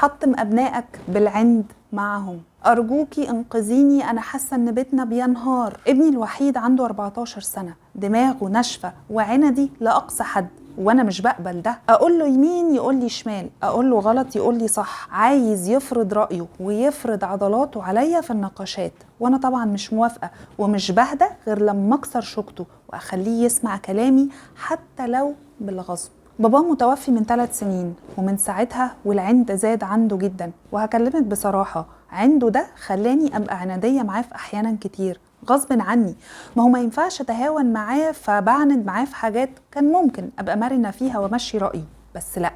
حطم أبنائك بالعند معهم. أرجوكي انقذيني، أنا حاسة إن بيتنا بينهار. ابني الوحيد عنده 14 سنة، دماغه ناشفة وعندي لأقصى حد، وأنا مش بقبل ده. أقول له يمين يقول لي شمال، أقول له غلط يقول لي صح، عايز يفرض رأيه ويفرض عضلاته عليا في النقاشات، وأنا طبعا مش موافقة ومش بهدى غير لما أكسر شوكته وأخليه يسمع كلامي حتى لو بالغصب. بابا متوفي من 3 سنين، ومن ساعتها والعند زاد عنده جدا، وهكلمك بصراحة عنده ده خلاني أبقى عنادية معاه في أحيانا كتير غصب عني. ما هو ما ينفعش أتهاون معاه، فبعند معاه في حاجات كان ممكن أبقى مرنة فيها وأمشي رأيي، بس لأ،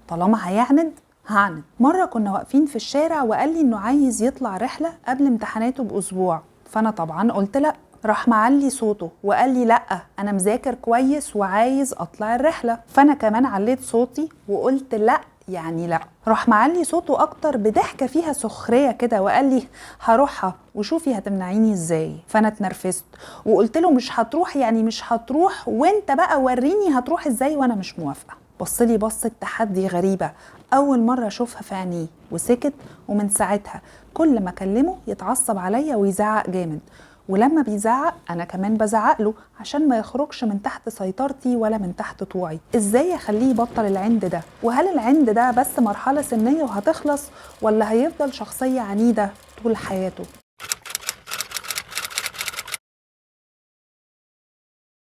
طالما هيعند هعند. مرة كنا واقفين في الشارع وقال لي إنه عايز يطلع رحلة قبل امتحاناته بأسبوع، فأنا طبعا قلت لأ. راح معلي صوته وقال لي لأ، أنا مذاكر كويس وعايز أطلع الرحلة، فأنا كمان عليت صوتي وقلت لأ يعني لأ. راح معلي صوته أكتر بضحكة فيها سخرية كده وقال لي هروحها وشوفي هتمنعيني إزاي. فأنا اتنرفزت وقلت له مش هتروح يعني مش هتروح، وانت بقى وريني هتروح إزاي وأنا مش موافقة. بصلي بصة تحدي غريبة أول مرة أشوفها في عينيه وسكت، ومن ساعتها كل ما أكلمه يتعصب عليا ويزعق جامد، ولما بيزعق أنا كمان بزعق له عشان ما يخرجش من تحت سيطرتي ولا من تحت طوعي. إزاي أخليه يبطل العند ده؟ وهل العند ده بس مرحلة سنية وهتخلص، ولا هيفضل شخصية عنيدة طول حياته؟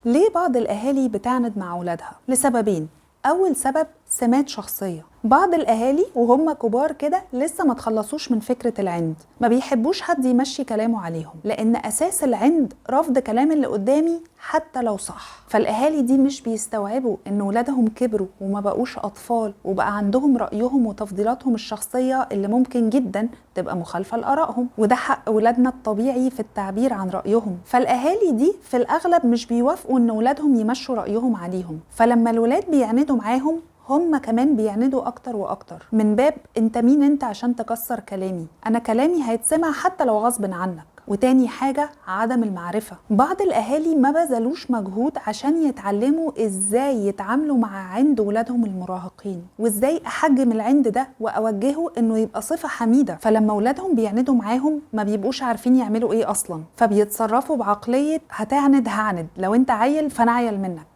ليه بعض الأهالي بتعند مع أولادها؟ لسببين. أول سبب سمات شخصية. بعض الأهالي وهم كبار كده لسه ما تخلصوش من فكرة العند، ما بيحبوش حد يمشي كلامه عليهم، لأن أساس العند رفض كلام اللي قدامي حتى لو صح. فالأهالي دي مش بيستوعبوا إن ولادهم كبروا وما بقوش أطفال، وبقى عندهم رأيهم وتفضيلاتهم الشخصية اللي ممكن جدا تبقى مخالفة لآرائهم، وده حق ولادنا الطبيعي في التعبير عن رأيهم. فالأهالي دي في الأغلب مش بيوافقوا إن ولادهم يمشوا رأيهم عليهم، فلما الولاد بيعندوا معاهم هم كمان بيعندوا أكتر وأكتر، من باب أنت مين أنت عشان تكسر كلامي، أنا كلامي هيتسمع حتى لو غصب عنك. وتاني حاجة عدم المعرفة. بعض الأهالي ما بذلوش مجهود عشان يتعلموا إزاي يتعاملوا مع عند ولادهم المراهقين، وإزاي أحجم العند ده وأوجهه إنه يبقى صفة حميدة. فلما ولادهم بيعندوا معاهم ما بيبقوش عارفين يعملوا إيه أصلا، فبيتصرفوا بعقلية هتعند هعند، لو أنت عيل فأنا عيل منك.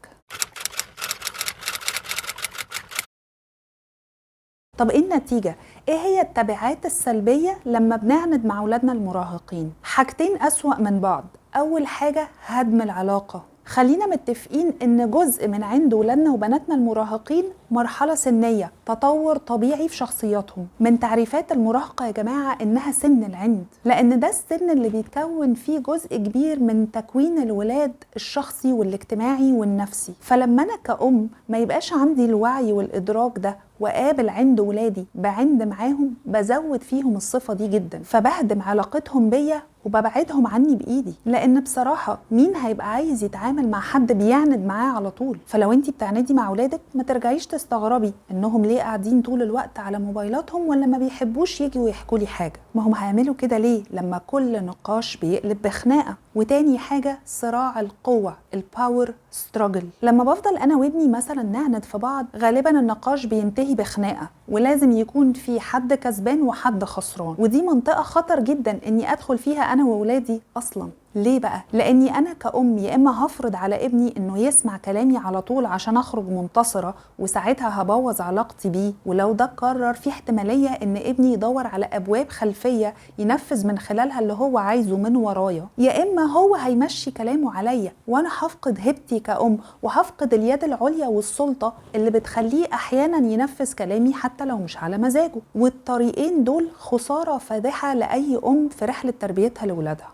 طب ايه النتيجة؟ ايه هي التبعات السلبية لما بنعند مع أولادنا المراهقين؟ حاجتين أسوأ من بعض. أول حاجة هدم العلاقة. خلينا متفقين ان جزء من عند ولادنا وبناتنا المراهقين مرحلة سنية، تطور طبيعي في شخصياتهم. من تعريفات المراهقة يا جماعة انها سن العند، لان ده السن اللي بيتكون فيه جزء كبير من تكوين الولاد الشخصي والاجتماعي والنفسي. فلما انا كأم ما يبقاش عندي الوعي والادراك ده وقابل عند ولادي بعند معاهم، بزود فيهم الصفة دي جدا، فبهدم علاقتهم بيا وببعدهم عني بإيدي. لأن بصراحة مين هيبقى عايز يتعامل مع حد بيعند معاه على طول؟ فلو انتي بتعندي مع ولادك ما ترجعيش تستغربي انهم ليه قاعدين طول الوقت على موبايلاتهم ولا ما بيحبوش يجوا يحكوا لي حاجة. ما هم هيعملوا كده ليه لما كل نقاش بيقلب بخناقة؟ وتاني حاجة صراع القوة، ال power struggle. لما بفضل أنا وابني مثلا نعند في بعض، غالبا النقاش بينتهي بخناقة، ولازم يكون في حد كسبان وحد خسران، ودي منطقة خطر جدا إني أدخل فيها أنا وولادي أصلا. ليه بقى؟ لأني أنا كأم يا إما هفرض على ابني إنه يسمع كلامي على طول عشان أخرج منتصرة، وساعتها هبوظ علاقتي بيه، ولو ده اتكرر في احتمالية إن ابني يدور على أبواب خلفية ينفذ من خلالها اللي هو عايزه من ورايا، يا إما هو هيمشي كلامه عليا وأنا هفقد هيبتي كأم، وهفقد اليد العليا والسلطة اللي بتخليه أحيانا ينفذ كلامي حتى لو مش على مزاجه. والطريقين دول خسارة فادحة لأي أم في رحلة تربيتها لولادها.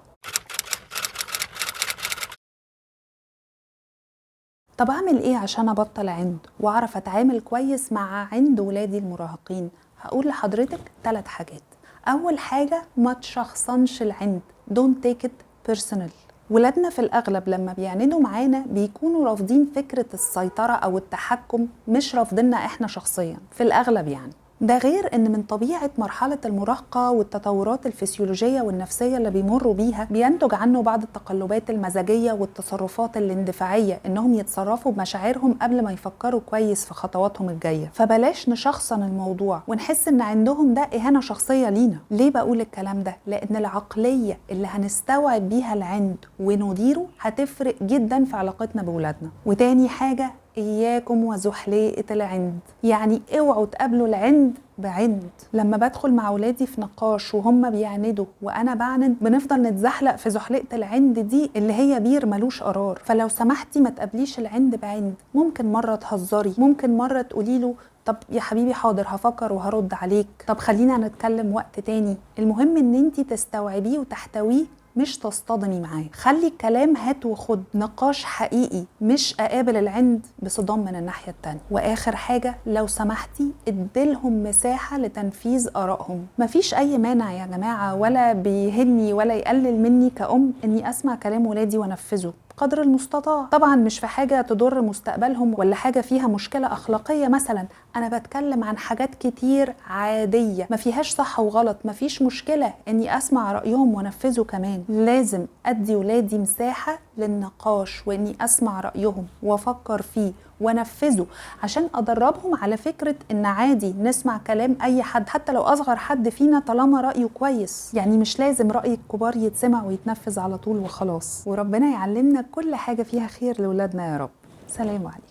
طب أعمل إيه عشان أبطل عند وأعرف أتعامل كويس مع عند ولادي المراهقين؟ هقول لحضرتك 3 حاجات. أول حاجة ما تشخصنش العند، don't take it personal. ولادنا في الأغلب لما بيعندوا معانا بيكونوا رافضين فكرة السيطرة أو التحكم، مش رافضيننا إحنا شخصيا في الأغلب يعني. ده غير ان من طبيعة مرحلة المراهقة والتطورات الفسيولوجية والنفسية اللي بيمروا بيها بينتج عنه بعض التقلبات المزاجية والتصرفات الاندفاعية، انهم يتصرفوا بمشاعرهم قبل ما يفكروا كويس في خطواتهم الجاية. فبلاش نشخصن الموضوع ونحس ان عندهم ده اهانة شخصية لينا. ليه بقول الكلام ده؟ لان العقلية اللي هنستوعب بيها العند ونديره هتفرق جدا في علاقتنا بولادنا. وتاني حاجة، إياكم وزحليقة العند، يعني اوعوا تقابلوا العند بعند. لما بدخل مع ولادي في نقاش وهم بيعندوا وأنا بعند، بنفضل نتزحلق في زحليقة العند دي اللي هي بير ملوش قرار. فلو سمحتي ما تقابليش العند بعند. ممكن مرة تهزري، ممكن مرة تقولي له طب يا حبيبي حاضر هفكر وهرد عليك، طب خلينا نتكلم وقت تاني. المهم ان انتي تستوعبيه وتحتويه، مش تصطدمي معاه. خلي الكلام هات وخد، نقاش حقيقي، مش اقابل العند بصدام من الناحية التانية. واخر حاجة لو سمحتي اديلهم مساحة لتنفيذ ارائهم. مفيش اي مانع يا جماعة، ولا بيهني ولا يقلل مني كأم اني اسمع كلام ولادي وانفذه قدر المستطاع. طبعا مش في حاجة تضر مستقبلهم ولا حاجة فيها مشكلة أخلاقية مثلا، أنا بتكلم عن حاجات كتير عادية ما فيهاش صح وغلط. ما فيش مشكلة أني أسمع رأيهم وأنفذه كمان. لازم أدي ولادي مساحة للنقاش وأني أسمع رأيهم وأفكر فيه وانفذه، عشان ادربهم على فكرة ان عادي نسمع كلام اي حد حتى لو اصغر حد فينا طالما رأيه كويس. يعني مش لازم رأي الكبار يتسمع ويتنفذ على طول وخلاص. وربنا يعلمنا كل حاجة فيها خير لولادنا يا رب. سلام عليكم.